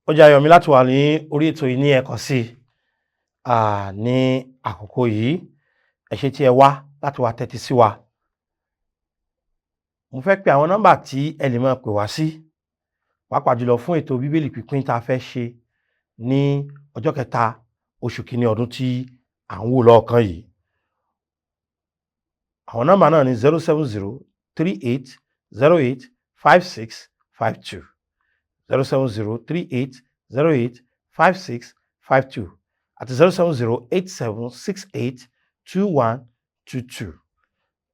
Ó jẹ́ ayọ̀ mi láti wà ní orí ètò yìí ní ẹ̀kan sí i ní àkókò yìí. Ẹ ṣé tí ẹ wá láti wá tẹ́tí sí wa. Mo fẹ́ pe àwọn nọ́mbà tí ẹ lè máa pè wá sí, pàápàá jùlọ fún ètò Bíbélì pínpín tá a fẹ́ ṣe ní ọjọ́ kẹta oṣù kìíní ọdún tí à ń wò lọ́ọ̀kan yìí. Àwọn nọ́mbà náà ní 07038085652, 07038085652 àti 07087682122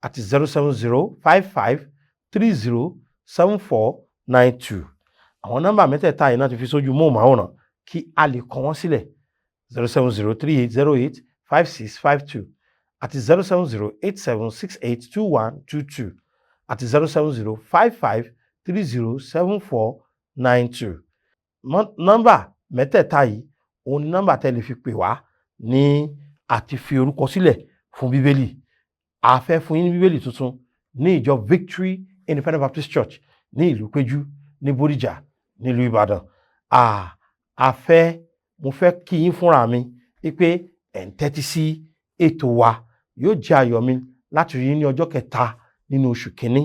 àti 07055307492. Àwọn nọ́mbà mẹ́tẹ̀ẹ̀ta yìí náà ti fi sójú móhùnmáwòrán kí a lè kọ wọ́n sílẹ̀: 07038085652 àti 07087682122 àti 07055307492. Nọ́mbà mẹ́tẹ̀ẹ̀ta yìí òun ni nọ́mbà tẹ́ lè fi pè wá ní àti fi orúkọ sílẹ̀ fún Bíbélì. A fẹ́ fún yín ní Bíbélì tuntun ní ìjọ Victory Independent Baptist Church ní ìlú Péjú ní Bódìjà nílùú Ìbàdàn. A fẹ́ mo fẹ́ kí yín fúnra mi wípé ẹ̀ ń tẹ́tí sí ètò wa. Yóò jẹ́ ayọ̀ mi láti rí yín ní ọjọ́ kẹta nínú oṣù kínní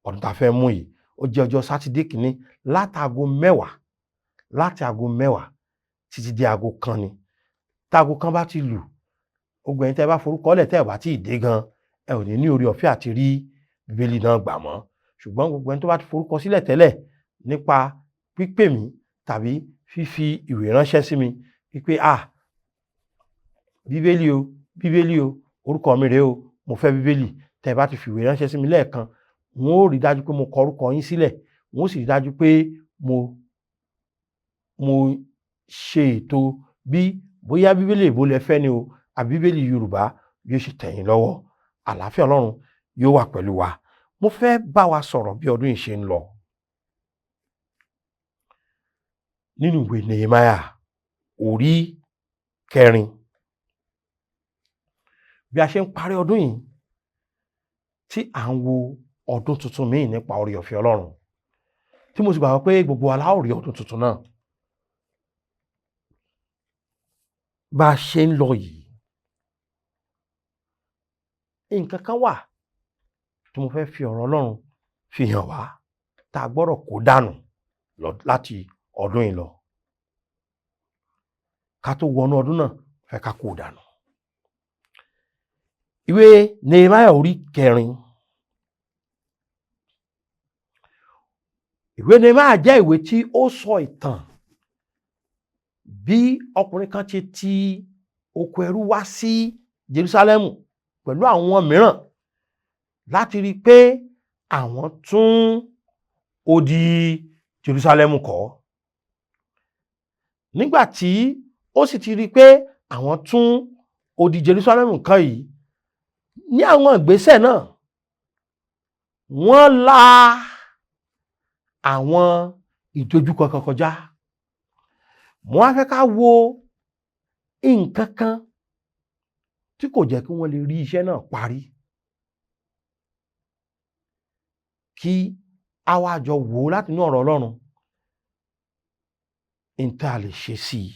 ọdún tá a fẹ́ mú yìí. Ó jẹ́ ọjọ́ Sátidé kínní látago 10, láti aago 10 títí di aago 1 ni. Táago 1 bá ti lù, gbogbo ẹ̀yin tẹ́ ẹ bá forúkọ lẹ̀ tẹ́ ẹ bá tí ì dé gan, ẹ ò ní ní oore ọ̀fẹ́ àti rí Bíbélì náà gbà mọ́. Ṣùgbọ́n gbogbo ẹni tó bá ti forúkọ sílẹ̀ tẹ́lẹ̀ nípa pípè mí tàbí fífi ìwé ránṣẹ́ sí mi wípé, "Ah, Bíbélì o, Bíbélì o, orúkọ mi rèé o, mo fẹ́ Bíbélì," tẹ́ ẹ bá ti fi ìwé ránṣẹ́ sí mi lẹ́ẹ̀kan, n ó rí dájú pé mo kọ orúkọ yín sílẹ̀, n ó sì rí dájú pé mo ṣe ètò bí bóyá Bíbélì èbó lẹ fẹ́ ni o àbí Bíbélì Yorùbá yóò ṣe tẹ̀ yín lọ́wọ́. Àlàáfíà Ọlọ́run yóò wà pẹ̀lú wa. Mo fẹ́ bá wa sọ̀rọ̀ bí ọdún yìí ṣe ń lọ nínú ìwé Nehemiah orí kẹrin. Bí a ṣe ń parí ọdún yìí tí à ń wo ọdún tuntun míì nípa oore ọ̀fẹ́ Ọlọ́run, tí mo sì gbàgbọ́ pé gbogbo wa la ó rí ọdún tuntun náà. Bá a ṣe ń lọ yìí, nǹkan kan wà tí mo fẹ́ fi ọ̀rọ̀ Ọlọ́run fi hàn wá tá a gbọ́dọ̀ kó dànù láti ọdún yìí lọ. Ká tó wọnú ọdún náà, fẹ́ ká kó dànù. Ìwé Nehemiah orí kẹrin. Ìwé Nehemiah jẹ́ ìwé tí ó sọ ìtàn bí ọkùnrin kan ṣe ti oko ẹrú wá sí Jerúsálẹ́mù pẹ̀lú àwọn mìíràn láti rí i pé àwọn tún odi Jerúsálẹ́mù kọ́. Nígbà tí ó sì ti rí i pé àwọn tún odi Jerúsálẹ́mù kọ́ yìí, ní àwọn ìgbésẹ̀ náà wọ́n la àwọn ìdojúkọ kan kọjá. Mo wá fẹ́ ká wo nǹkan kan tí kò jẹ́ kí wọ́n lè rí iṣẹ́ náà parí, kí a wá jọ wò ó láti inú ọ̀rọ̀ Ọlọ́run n tá a lè ṣe sí i.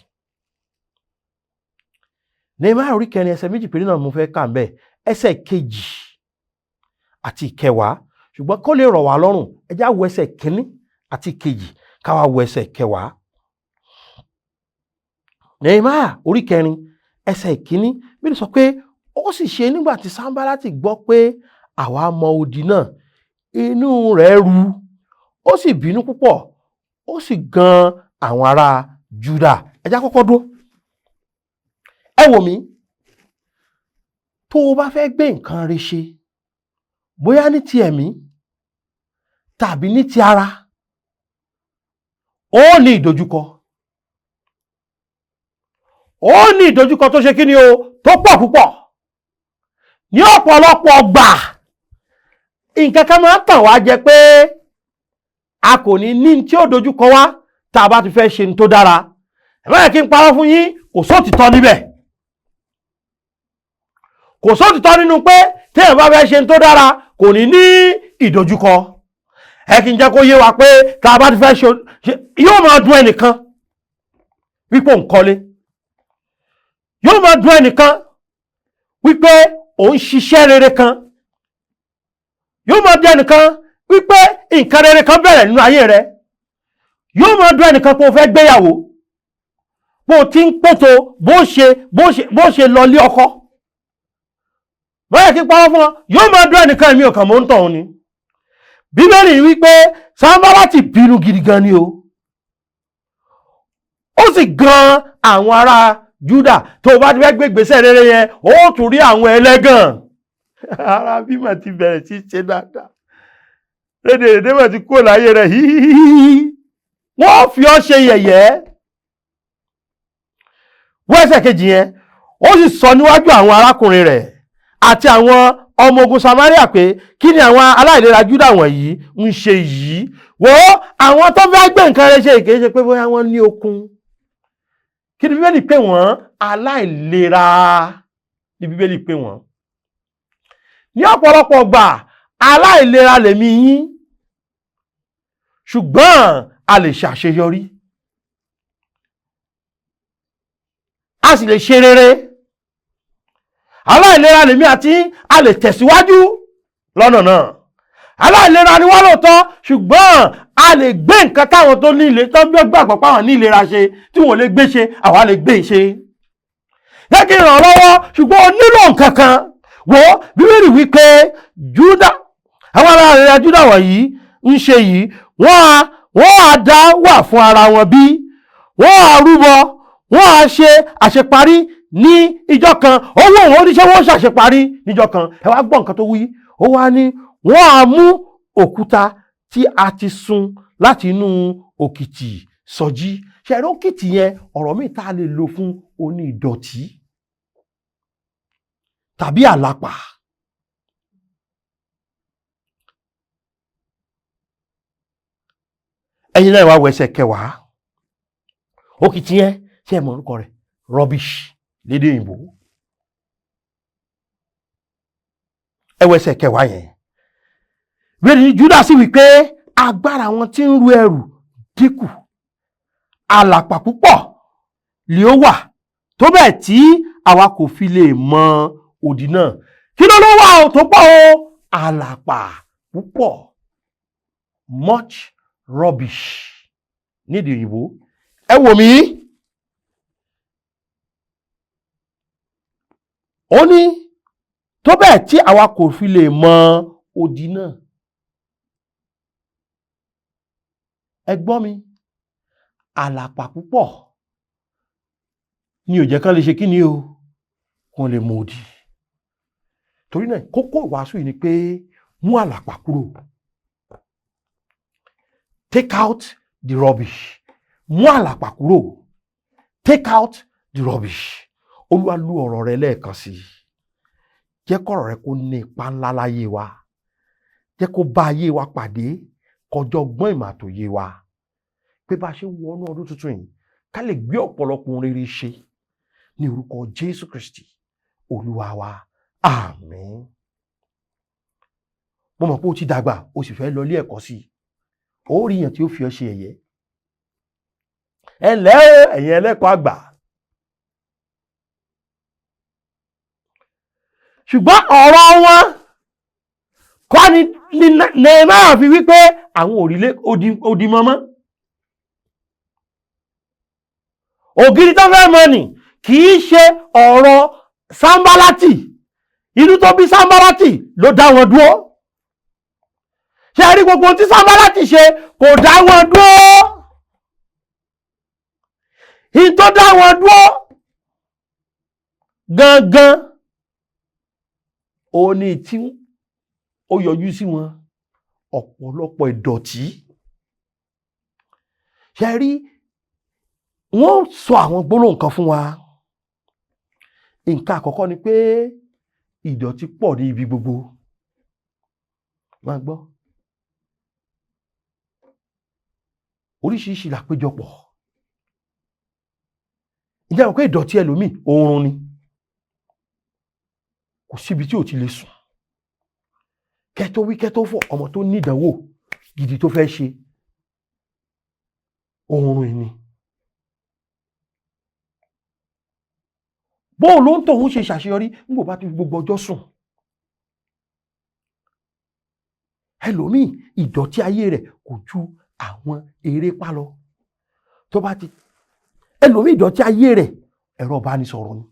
Nehemiah orí kẹrin, ẹsẹ̀ 2 péré náà mo fẹ́ kà ń bẹ̀, ẹsẹ̀ 2 àti 10. Ṣùgbọ́n kó lè rọ̀ wá lọ́rùn, ẹ já wo ẹsẹ̀ 1 àti 2, ká wá wo ẹsẹ̀ 10. Nehemiah orí kẹrin, ẹsẹ̀ 1, Bíbélì sọ pé ó sì ṣe nígbà tí Sanbalati gbọ́ pé àwa mọ odi náà, inú rẹ̀ ru, ó sì bínú púpọ̀, ó sì gan àwọn ará Júdà. Ẹ já kọ́kọ́ dúró. Ẹ wò mí, tó o bá fẹ́ gbé nǹkan rẹ ṣe, bóyá ní ti ẹ̀mí tàbí ní ti ara, ó ní ìdojúkọ. Ó ní ìdojúkọ tó ṣe kí ni o, tó pọ̀ púpọ̀. Ní ọ̀pọ̀lọpọ̀ gbà, nǹkan kan máa ń tàn wá jẹ pé a kò ní ní tí ó dojúkọ wá tá a bá ti fẹ́ ṣe ní tó dára. Ẹ má yẹ kí n parọ́ fún yín, kò sóòtítọ́ níbẹ̀. Kò sóòtítọ́ nínú pé téèyàn bá fẹ́ ṣe ní tó dára kò ní ní ìdojúkọ. Ẹ kí n jẹ́ kó yé wa pé tá a bá ti fẹ́ ṣe, yóò máa dùn ẹnìkan. wípé òun kọ́lé, yóò máa dùn ẹnìkan wípé òun ṣiṣẹ́ rere kan, yóò máa dùn ẹnìkan wípé nǹkan rere kan bẹ̀rẹ̀ nínú ayé rẹ, yóò máa dùn ẹnìkan pé o fẹ́ gbéyàwó, bó o ti ń pètò bó ṣe lọ lé ọkọ báyà kí pàwọ́ fún ọ, yóò máa dùn ẹnìkan. Èmi ò kàn mọ́ ń tọ̀ ni. Bíbélì wípé Sanbalati bínú gidi gan ni o, ó sì gan àwọn ará Júdà. Tó o bá ti fẹ́ gbé ìgbésẹ̀ rere yẹn, ó tún rí àwọn ẹlẹ́gàn. Ara bímọ ti bẹ̀rẹ̀ sí ṣe dáadáa, rédèrèdè mọ̀ ti kúrò láyé rẹ̀ híhíhí, wọ́n fi ọ́ ṣe yẹ̀yẹ́. Wọ́n ẹsẹ̀ kejì yẹn, ó sì sọ níwájú àwọn arákùnrin rẹ̀ àti àwọn ọmọ ogun Samaria pé, "Kí ni àwọn aláìlera Júdà wọ̀nyí ń ṣe yìí?" Wo àwọn tó fẹ́ gbé nǹkan rẹ̀ ṣe, kì í ṣe pé bóyá wọ́n ní okun. Kí ni Bíbélì pè wọ́n? Aláìlera ni Bíbélì pè wọ́n. Ní ọ̀pọ̀lọpọ̀ gbà, aláìlera lèmi yín, ṣùgbọ́n a lè ṣàṣeyọrí, a sì lè ṣe rere. Aláìlera lèmi àti a lè tẹ̀síwájú lọ́nà náà. Aláìlera ni wọ́n lóòótọ́, ṣùgbọ́n a lè gbé nǹkan táwọn tó ní ilé tó ń gbàgbọ́ páwọn ní ìlera ṣe tí wọ́n lè gbé ṣe, àwa lè gbé ṣe. Jẹ́ kí n ràn ọ́ lọ́wọ́, ṣùgbọ́n o nílò nǹkan kan. Wo Bíbélì wípé Júdà, àwọn aláìlera Júdà wọ̀nyí ń ṣe yìí, wọ́n á dá wà fún ara wọn bí wọ́n á rúbọ, wọ́n á ṣe àṣeparí ní ìjọ kan. Owó òun oníṣẹ́ wọ́n ṣàṣeparí níjọ kan. Ẹ wá gbọ́ nǹkan tó wí. Ó wá ní wọ́n á mú òkúta tí a ti sun láti inú òkìtì sọjí. Ṣe ẹ̀rọ òkìtì yẹn, ọ̀rọ̀ míì tá a lè lò fún oní ìdọ̀tí tàbí àlàpà. Ẹ̀yin náà wá wọ ẹsẹ̀ kẹwàá. Òkìtì yẹn, ṣé ẹ mọ orúkọ rẹ̀? Rubbish lédè òyìnbó. Ẹ wọ ẹsẹ̀ kẹwàá yẹn. Bẹ́ẹ̀ ni Júdà sì wí pé agbára àwọn tí ń ru ẹrù dínkù, àlàpà púpọ̀ lè ó wà tó bẹ́ẹ̀ tí àwa kò fi lè mọ odi náà. Kí ló ló wà ó tó pọ̀ o? Àlàpà púpọ̀, much rubbish nídìí òyìnbó. Ẹ wò mí, ó ní tó bẹ́ẹ̀ tí àwa kò fi lè mọ odi náà. Ẹ gbọ́ mi, àlàpà púpọ̀ ni ò jẹ́ kán lè ṣe kí ni o, kán lè mọ odi. Torí náà, kókó ìwàásù yìí ni pé mú àlàpà kúrò. Take out the rubbish. Mú àlàpà kúrò. Take out the rubbish. Olúwa, lu ọ̀rọ̀ rẹ lẹ́ẹ̀kan sí i. Jẹ́ kọ́rọ̀ rẹ kó ní ipa ńlá láyé wa. Jẹ́ kó bá ayé wa pàdé kọjọ́ ọgbọ́n ìmọ̀ àtòyé wa, pé bá a ṣe ń wọnú ọdún tuntun yìí, ká lè gbé ọ̀pọ̀lọpọ̀ ohun rere ṣe ní orúkọ Jésù Kristi Olúwa wa, àmín. Mo mọ̀ pé o ti dàgbà, o sì fẹ́ lọ ilé ẹ̀kọ́ sí i. Ó rí èèyàn tí ó fi ọ́ ṣe ẹ̀yẹ. Ẹ ǹlẹ́ o, ẹ̀yin ẹlẹ́kọ̀ọ́ àgbà. Ṣùgbọ́n ọ̀rọ̀ wọn kọ́ ni Nehemiah fi wípé àwọn òrìlé odi mọ́mọ́. Ògiri tó fẹ́ mọ́ ni kì í ṣe ọ̀rọ̀ Sanbalati. Inú tó bí Sanbalati ló dá wọn dúró. Ṣé ẹ rí gbogbo ohun tí Sanbalati ṣe kò dá wọn dúró. Ìyí tó dá wọn dúró gangan ó ní tí ó yọjú sí wọn, ọ̀pọ̀lọpọ̀ ìdọ̀tí. Ṣé ẹ rí, wọ́n sọ àwọn gbólóhùn kan fún wa. Nǹkan àkọ́kọ́ ni pé ìdọ̀tí pọ̀ ní ibi gbogbo. Máa gbọ́, oríṣiríṣi làpéjọpọ̀. Ǹjẹ́ àwọn pé ìdọ̀tí ẹlòmíì oorun ni, kò síbi tí ò ti lè sùn. Kẹ́tó wí kẹ́tó fọ̀, ọmọ tó ní ìdánwò gidi tó fẹ́ ṣe, oorun ni. Bóun ló ń tòun ṣe ṣàṣeyọrí nígbà bá ti fi gbogbo ọjọ́ sùn. Ẹlòmíì, ìdọ̀tí ayé rẹ̀ kò ju àwọn erépá lọ. Tó bá ti ẹlòmíì, ìdọ̀tí ayé rẹ̀ ẹ̀rọ ìbánisọ̀rọ̀ ni.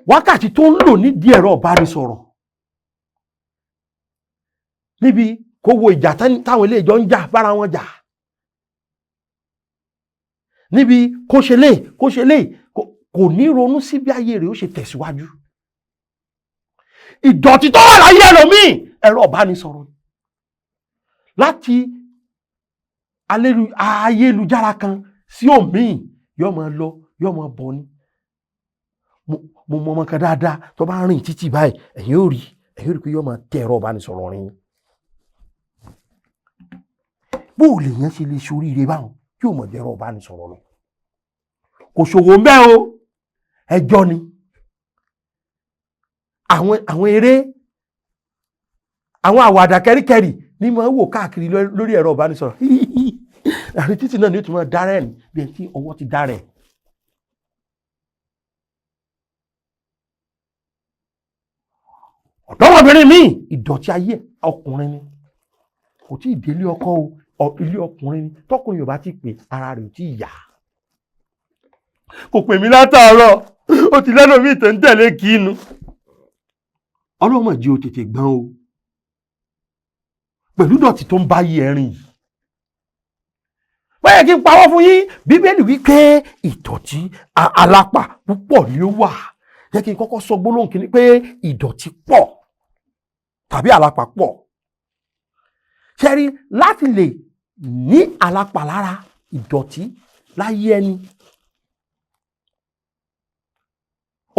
Wákàtí tó ń lò nídìí ẹ̀rọ ìbánisọ̀rọ̀, níbi kó wo ìjà táwọn ilé ìjọ ń jà bára wọn jà, níbi kó ṣe lé kó ṣe lé, kò ní ronú sí bí ayé rẹ̀ ó ṣe tẹ̀síwájú. Ìdọ̀tí tó wà láyé ẹlòmíì, ẹ̀rọ ìbánisọ̀rọ̀ ni. Láti ayélujára kan sí òmíì, yóò máa lọ, yóò máa bọ̀ ni. Mo mọ ọmọ kan dáadáa tó bá rìn títì báyìí, ẹ̀yin ó rí pé yóò máa tẹ ẹ̀rọ ìbánisọ̀rọ̀ rìn. Bó o lè yẹn ṣe lè ṣoríire báwọn tí ò mọ̀ jẹ́ ẹ̀rọ ìbánisọ̀rọ̀ lọ? Kò ṣòwò mbẹ́ o, ẹjọ́ ni. Àwọn eré, àwọn àwàdà kẹ́ríkẹ́rì ní máa wò káàkiri lórí ẹ̀rọ ìbánisọ̀rọ̀. Àrí títì náà ni ó ti máa dára ẹ̀ ní bí ẹni tí ọwọ́ ti dára ẹ̀. Ọ̀dọ́mọbìnrin míì, ìdọ̀tí ayé ọkùnrin ni. Kò tí ì délé ọkọ o, ilé ọkùnrin ni. Tọkùnrin yóò bá ti pè, ara rẹ̀ ò tí ì yá. Kò pè mí látàárọ̀, ó ti lẹ́nu mi tó ń tẹ̀lé kí inú. Ọlọ́mọ jí o tètè gbọ́n o pẹ̀lú dọ̀tí tó ń bá yí ẹ̀rín yìí. Báyẹ̀ kí n parọ́ fún yín, Bíbélì wí pé ìdọ̀tí alápà púpọ̀ ni ó wà. Jẹ́ kí n kọ́kọ́ sọ gbólóhùn kìíní pé ìdọ̀tí pọ̀ tàbí àlápà pọ̀. Ṣé rí, láti lè ní àlápà lára, ìdọ̀tí láyé ẹni,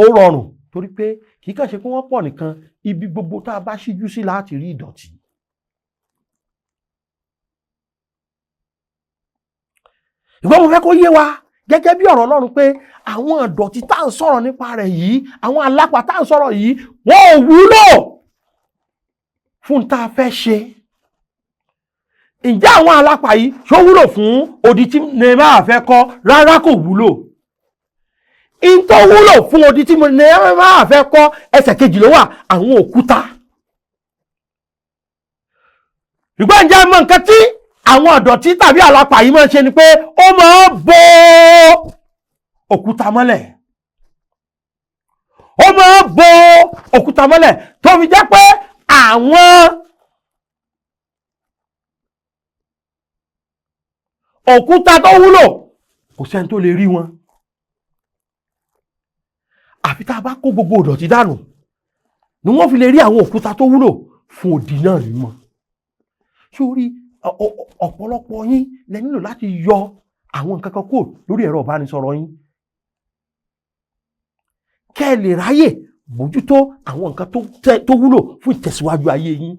ó rọrùn torí pé kì í kàn ṣe pé wọ́n pọ̀ nìkan, ibi gbogbo tá a bá ṣíjú sí láti rí ìdọ̀tí. Ìgbọ́n mo fẹ́ kó yé wa gẹ́gẹ́ bí ọ̀rọ̀ Ọlọ́run pé àwọn ìdọ̀tí tá à ń sọ̀rọ̀ nípa rẹ̀ yìí, àwọn alápá tá à ń sọ̀rọ̀ yìí, wọ́n ò wúlò fún tá a fẹ́ ṣe. Ǹjẹ́ àwọn alápá yìí ṣó wúlò fún odi tí Nehemiah fẹ́ kọ́? Rárá, kò wúlò. In tó wúlò fún odi tí Nehemiah fẹ́ kọ́, ẹsẹ̀ kejì ló wà, àwọn òkúta. Ṣùgbọ́n ǹjẹ́ mọ nǹkan tí àwọn ìdọ̀tí tàbí àlápà yìí máa ń ṣe ni pé ó máa ń bo òkúta mọ́lẹ̀. Ó máa ń bo òkúta mọ́lẹ̀ tó fi jẹ́ pé àwọn òkúta tó wúlò kò sẹ́ni tó lè rí wọn. Àfi tá a bá kó gbogbo ìdọ̀tí dànù ni wọ́n fi lè rí àwọn òkúta tó wúlò fún odi náà rí mọ́. Sórí ọ̀pọ̀lọpọ̀ yín lẹ nílò láti yọ àwọn nǹkan kan kúrò lórí ẹ̀rọ ìbánisọ̀rọ̀ yín kẹ́ ẹ lè ráyè bójútó àwọn nǹkan tó wúlò fún ìtẹ̀síwájú ayé yín.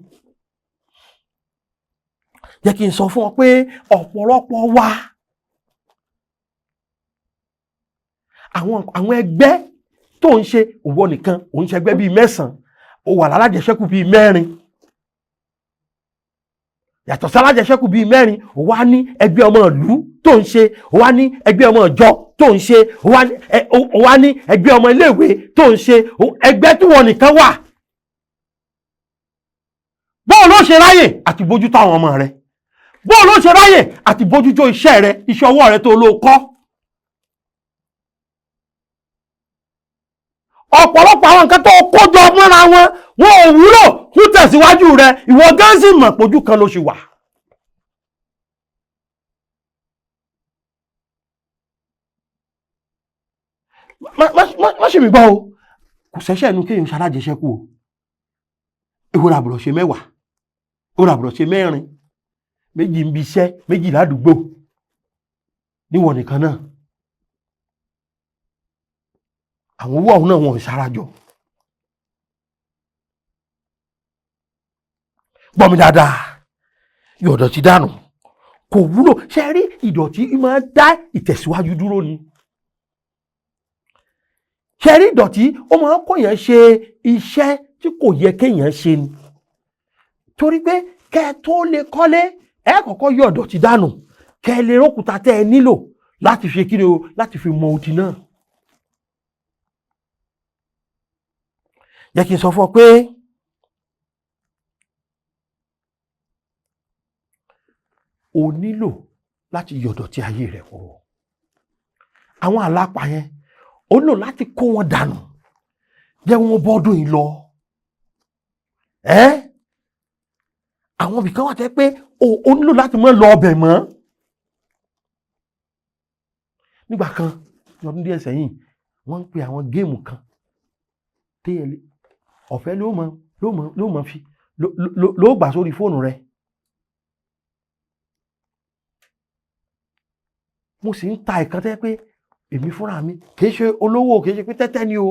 Jẹ́ kí n sọ fún ọ pé ọ̀pọ̀lọpọ̀ wa, àwọn ẹgbẹ́ tó ń ṣe, òwò nìkan òun ṣẹgbẹ́ bíi 9, ó wà lálájẹsẹ́kù bíi 4. Yàtọ̀ sálájẹsẹ́kù bíi 4, ó wá ní ẹgbẹ́ ọmọ ìlú tó ń ṣe, ó wá ní ẹgbẹ́ ọmọ ìjọ tó ń ṣe, ó wá ní ẹgbẹ́ ọmọ iléèwé tó ń ṣe, ẹgbẹ́ tí wọ́n nìkan wà. Bóò ló ṣe ráyè àti bójútó àwọn ọmọ rẹ? Bóò ló ṣe ráyè àti bójútó iṣẹ́ rẹ, iṣẹ́ ọwọ́ rẹ tó ló kọ́? Ọ̀pọ̀lọpọ̀ àwọn nǹkan tó kó jọ mọ́ra wọn, wọn ò wúlò fún tẹ̀síwájú rẹ, ìwọ gán sì mọ̀ pójú kan ló ṣì wà. Má ṣe mi gbọ́ o, kò ṣẹ̀ṣẹ̀ nu kéèyàn ṣalájẹṣẹ́kù o. Èwo làbùrọ̀ ṣe 10, èwo làbùrọ̀ ṣe 4, 2 ń bi iṣẹ́, 2 ládùúgbò, níwọ̀n nìkan náà. Àwọn owó ọ̀hún náà wọn ò ṣarajọ. Gbọ́ mi dáadáa, ìdọ̀tí dànù kò wúlò. Ṣé rí, ìdọ̀tí máa dá ìtẹ̀síwájú dúró ni. Ṣé rí, ìdọ̀tí ó máa ń kó èèyàn ṣe iṣẹ́ tí kò yẹ kéèyàn ṣe ni. Torí pé kẹ́ ẹ tó lè kọ́lé, ẹ kọ́kọ́ yọ ìdọ̀tí dànù kẹ́ ẹ lè rókúta tẹ́ ẹ nílò láti fi kí ni o, láti fi mọ odi náà. Jẹ́ kí n sọ fún ọ pé o nílò láti yọ ìdọ̀tí ayé rẹ kúrò. Àwọn àlápà yẹn, o nílò láti kó wọn dànù, jẹ́ wọn bọ́dún yìí lọ. Ẹ́ àwọn ibìkan wà tẹ́ pé o nílò láti má lọ ọbẹ̀ mọ́. Nígbà kan ní ọdún díẹ̀ sẹ́yìn, wọ́n ń pe àwọn game kan téèyàn lè ọ̀fẹ́ ló mọ fi ló gbà sórí fóònù rẹ. Mo sì ń ta ìkan tẹ́ pé èmi fúnra mi kì í ṣe olówó, kì í ṣe pé tẹ́tẹ́ ni o,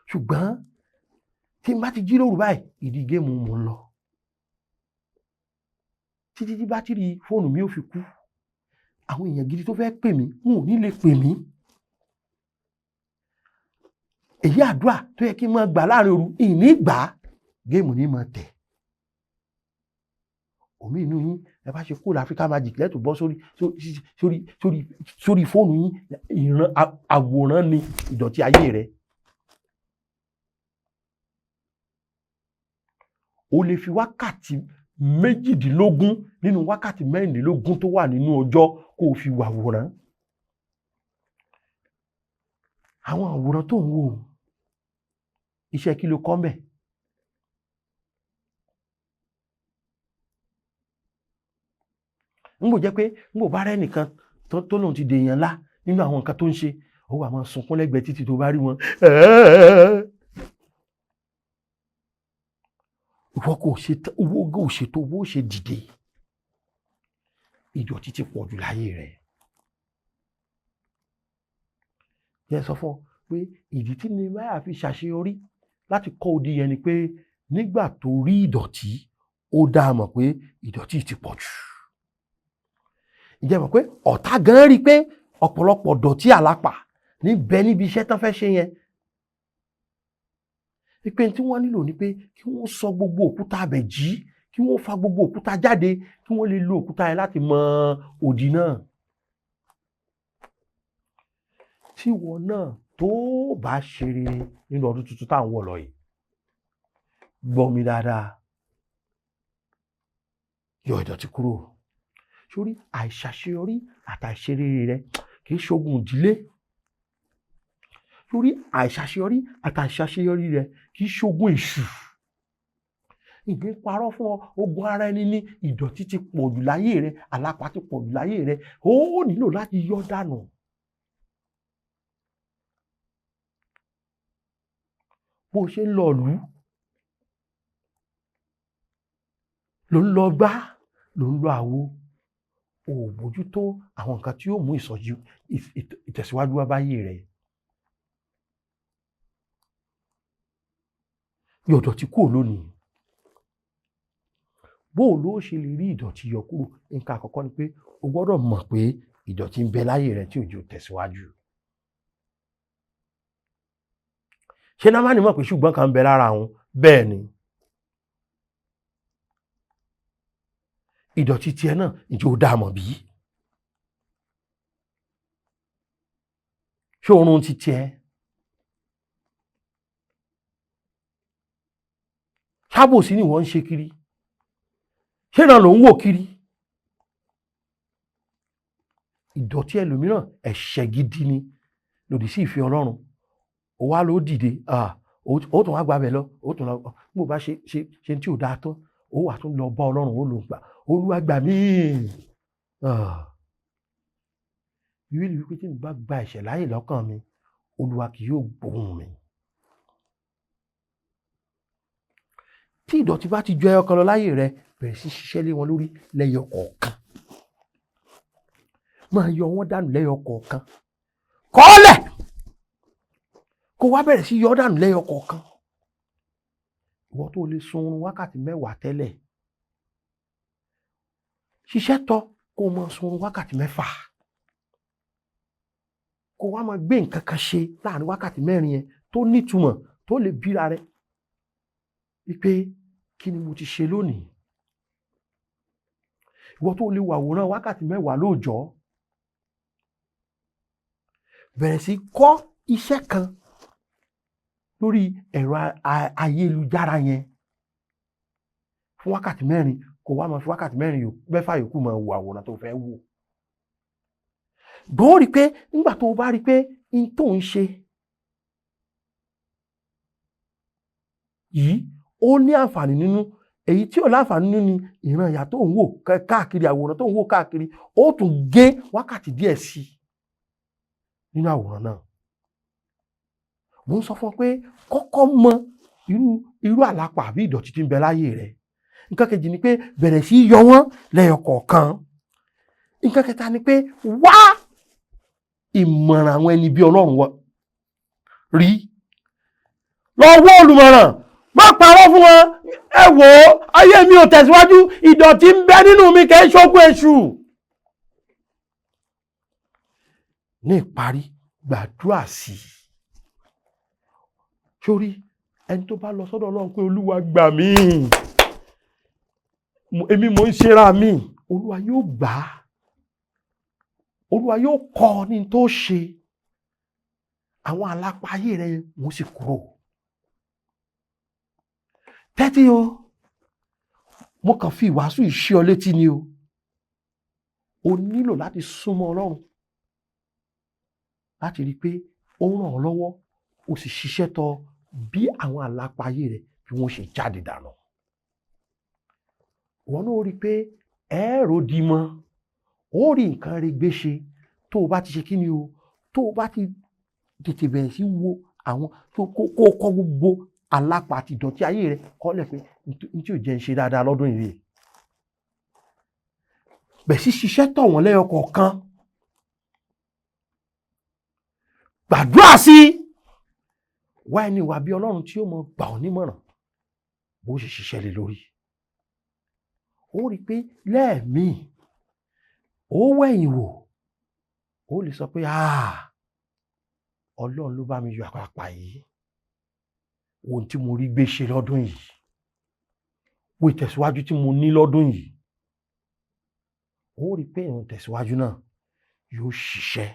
ṣùgbọ́n tí n bá ti jí lóru báyìí, ìdí game mò ń lọ títí tí bátìrì fóònù mi ò fi kú. Àwọn èèyàn gidi tó fẹ́ pè mí, wọn ò ní lè pè mí. Èyí àdúrà tó yẹ kí n máa gbà láàrin òru, ìní gbà á, game ní máa tẹ̀. Òmí inú yín, ẹ bá ṣe kúrò Africa Magic lẹ́tọ̀ bọ́ sórí fóònù yín, ìran àwòrán ni ìdọ̀tí ayé rẹ. O lè fi wákàtí 18 nínú wákàtí 24 tó wà nínú ọjọ́ kó o fi wàwòrán. Àwọn àwòrán tó ń wò, iṣẹ́ kí ló kọ́ mbẹ̀? N kò jẹ́ pé n kò bá rẹ́ nìkan tó lóun ti dèèyàn ńlá nínú àwọn nǹkan tó ń ṣe, ó wà máa sunkún lẹ́gbẹ̀ẹ́ títí tó bá rí wọn. Ìwọ kò ṣe owó kò ṣètò owó ṣe dìde. Ìdọ̀tí ti pọ̀ jù láyé rẹ̀. Yẹ sọ fún ọ pé ìdí tí Nehemiah fi ṣàṣeyọrí láti kọ́ odi yẹn ni pé nígbà tó rí ìdọ̀tí, ó dá a mọ̀ pé ìdọ̀tí ti pọ̀ jù. Ǹjẹ́ mọ̀ pé ọ̀tá gan rí i pé ọ̀pọ̀lọpọ̀ dọ̀tí àlápà níbẹ̀ níbi iṣẹ́ tán fẹ́ ṣe yẹn. Ìpè tí wọ́n nílò ni pé kí wọ́n sọ gbogbo òkúta abẹ̀ jí, kí wọ́n fa gbogbo òkúta jáde, kí wọ́n lè lo òkúta yẹn láti mọ odi náà. Tí ìwọ náà tó bá ṣe rere nínú ọdún tuntun tá à ń wọ̀ lọ yìí, gbọ́ mi dáadáa, yọ ìdọ̀tí kúrò. Sórí àìṣàṣeyọrí àtàìṣerere rẹ kì í ṣogun ìdílé. Sórí àìṣàṣeyọrí àtàìṣàṣeyọrí rẹ kì í ṣogun èṣù. Ìgbín parọ́ fún ọ, ogun ara ẹni ní ìdọ̀tí ti pọ̀ jù láyé rẹ, àlápá ti pọ̀ jù láyé rẹ, ó nílò láti yọ dànù. Bó ṣe ń lọ ìlú, ló ń lọ gbá, ló ń lọ àwo, ò bójútó àwọn nǹkan tí yóò mú ìsọjí ìtẹ̀síwájú wá báyé rẹ. Yọ ìdọ̀tí kúrò lónìí. Bó o ló ṣe lè rí ìdọ̀tí yọ kúrò? Nǹkan àkọ́kọ́ ni pé o gbọ́dọ̀ mọ̀ pé ìdọ̀tí ń bẹ láyé rẹ tí ò jẹ́ ó tẹ̀síwájú. Ṣé Námánì mọ̀ pé ṣùgbọ́n kan ń bẹ lára òun? Bẹ́ẹ̀ ni. Ìdọ̀tí tiẹ̀ náà ǹjẹ́ o dá a mọ̀ bí? Ṣé oorun ti tiẹ̀? Ṣábòsí ni wọ́n ń ṣe kiri? Ṣé ìran ló ń wò kiri? Ìdọ̀tí ẹlòmíràn ẹ̀ṣẹ̀ gidi ni lòdì sí ìfẹ́ Ọlọ́run. Ó wá ló dìde, ó tún wá gbàbẹ̀ lọ, ó tún lọ, bó bá ṣe ṣe ṣe tí ò dáa tán, ó wà tún lọ bá Ọlọ́run, ó lò gbà, Olúwa gbà mí. Bíbélì wípé tí mo bá gba ẹ̀ṣẹ̀ láàyè lọ́kàn mi, Olúwa kì yóò gbóhùn mi. Tí ìdọ̀tí bá ti ju ẹyọ kan lọ láyé rẹ, bẹ̀rẹ̀ sí ṣiṣẹ́ lé wọn lórí lẹ́yọ kọ̀ọ̀kan. Máa yọ wọ́n dànù lẹ́yọ kọ̀ọ̀kan. Kọ́lẹ̀! Kó wá bẹ̀rẹ̀ sí yọ dànù lẹ́yọ kọ̀ọ̀kan. Ìwọ tó lè sun oorun wákàtí 10 tẹ́lẹ̀, ṣiṣẹ́ tọ́ kó máa sun oorun wákàtí 6. Kó wá máa gbé nǹkan kan ṣe láàrin wákàtí 4 yẹn tó nítumọ̀ tó lè bíra rẹ. Wípé kí ni mo ti ṣe lónìí? Ìwọ tó lè wàwòrán wákàtí 10 lóòjọ́, bẹ̀rẹ̀ sí kọ́ iṣẹ́ kan lórí ẹ̀rọ ayélujára yẹn fún wákàtí 4, kó wá máa fi wákàtí 4 mẹ́fà yòókù máa wo àwòrán tó fẹ́ wò. Gbọ́n rí pé nígbà tó o bá rí pé n tó ń ṣe yìí ó ní àǹfààní nínú, èyí tí ò láǹfààní nínú ni ìran ìyá tó ń wò káàkiri, àwòrán tó ń wò káàkiri, ó tún gé wákàtí díẹ̀ sí i nínú àwòrán náà. Mo ń sọ fún ọ pé kọ́kọ́ mọ irú àlápà àbí ìdọ̀tí tí ń bẹ láyé rẹ. Nǹkan kejì ni pé bẹ̀rẹ̀ sí í yọ wọ́n lẹ́yọ kọ̀ọ̀kan. Nǹkan kẹta ni pé wá ìmọ̀ràn àwọn ẹni bí Ọlọ́run wọ rí, lọ wọ́ olùmọ̀ràn, má parọ́ fún wọn. Ẹ wò ó, ayé mi ò tẹ̀síwájú, ìdọ̀tí ń bẹ nínú mi, kẹ́ ẹ́ ṣókun èṣù. Ní ìparí, gbàdúrà sí i. Sórí ẹni tó bá lọ sọ́dọ̀ Ọlọ́run pé Olúwa gbà mí, èmi mò ń ṣera mi, Olúwa yóò gbà á, Olúwa yóò kọ́ ọ ní tó ṣe, àwọn àlápá ayé rẹ wọ́n sì kúrò. Tẹ́tí o, mo kàn fi ìwàásù ìṣe ọ létí ni o. O nílò láti súnmọ́ Ọlọ́run láti rí i pé ó ràn ọ́ lọ́wọ́, o sì ṣiṣẹ́ tọ bí àwọn àlápá ayé rẹ bí wọ́n ṣe jáde dànù. Ìwọ náà ó rí i pé ẹ̀ẹ́rọ di mọ́, ó rí nǹkan rẹ gbé ṣe tó o bá ti ṣe kí ni o, tó o bá ti tètè bẹ̀rẹ̀ sí wo àwọn tó kó kọ́ gbogbo àlápá àti ìdọ̀tí ayé rẹ kọ́lẹ̀ pé n tí ò jẹ́ ń ṣe dáadáa lọ́dún yìí. Bẹ̀ sí ṣiṣẹ́ tọ̀ wọ́n lẹ́yọ kọ̀ọ̀kan. Gbàdúrà sí wá ẹni ìwà bí Ọlọ́run tí ó mọ gbà ọ́ nímọ̀ràn bó ṣe ṣiṣẹ́ lé lórí. Ó rí i pé lẹ́ẹ̀míì ó wẹ̀yìn wò, ó lè sọ pé Ọlọ́run ló bá mi yọ àpàpà yìí, ohun tí mo rí gbé ṣe lọ́dún yìí, wo ìtẹ̀síwájú tí mo ní lọ́dún yìí. Ó rí i pé ìrun tẹ̀síwájú náà yóò ṣiṣẹ́.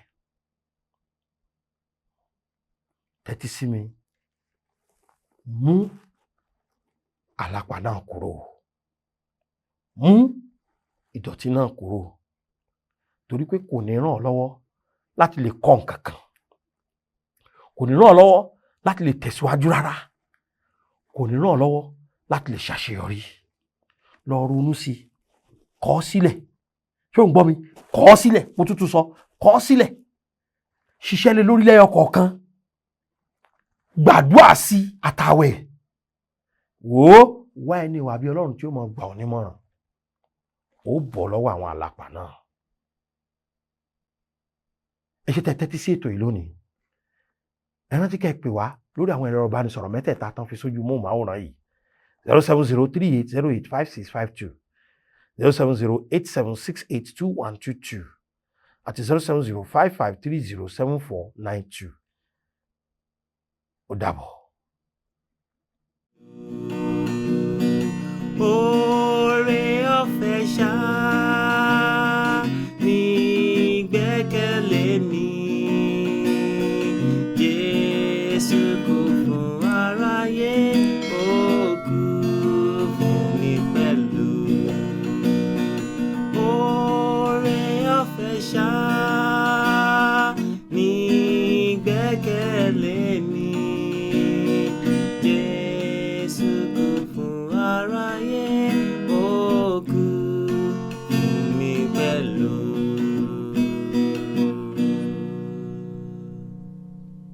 Tẹ́tí sí mi, mú àlápà náà kúrò, mú ìdọ̀tí náà kúrò, torí pé kò ní ràn ọ́ lọ́wọ́ láti lè kọ́ nǹkan kan, kò ní ràn ọ́ lọ́wọ́ láti lè tẹ̀síwájú rárá, kò ní ràn ọ́ lọ́wọ́ láti lè ṣàṣeyọrí. Lọ ronú sí i, kọ ọ́ sílẹ̀. Ṣé ò ń gbọ́ mi? Kọ ọ́ sílẹ̀, mo tútù sọ, kọ ọ́ sílẹ̀, ṣiṣẹ́ lé lórí lẹ́yọ kọ̀ọ̀kan, gbàdúrà sí àtàwẹ̀. Wò ó, wá ẹni ìwà bí Ọlọ́run tí ó mọ gbà ọ́ nímọ̀ràn, ó bọ̀ lọ́wọ́ àwọn àlàpà náà. Ẹ ṣe tẹ́tí sí ètò yìí lónìí. Ẹ rántí kẹ́ ẹ pè wá lórí àwọn ẹ̀rọ ìbánisọ̀rọ̀ mẹ́tẹ̀ẹ̀ta tán fi sójú móhùnmáwòrán yìí: 07038085652, 07087682122 àti 07055307492. Ó dàbọ̀. Oore ọ̀fẹ́ ṣá.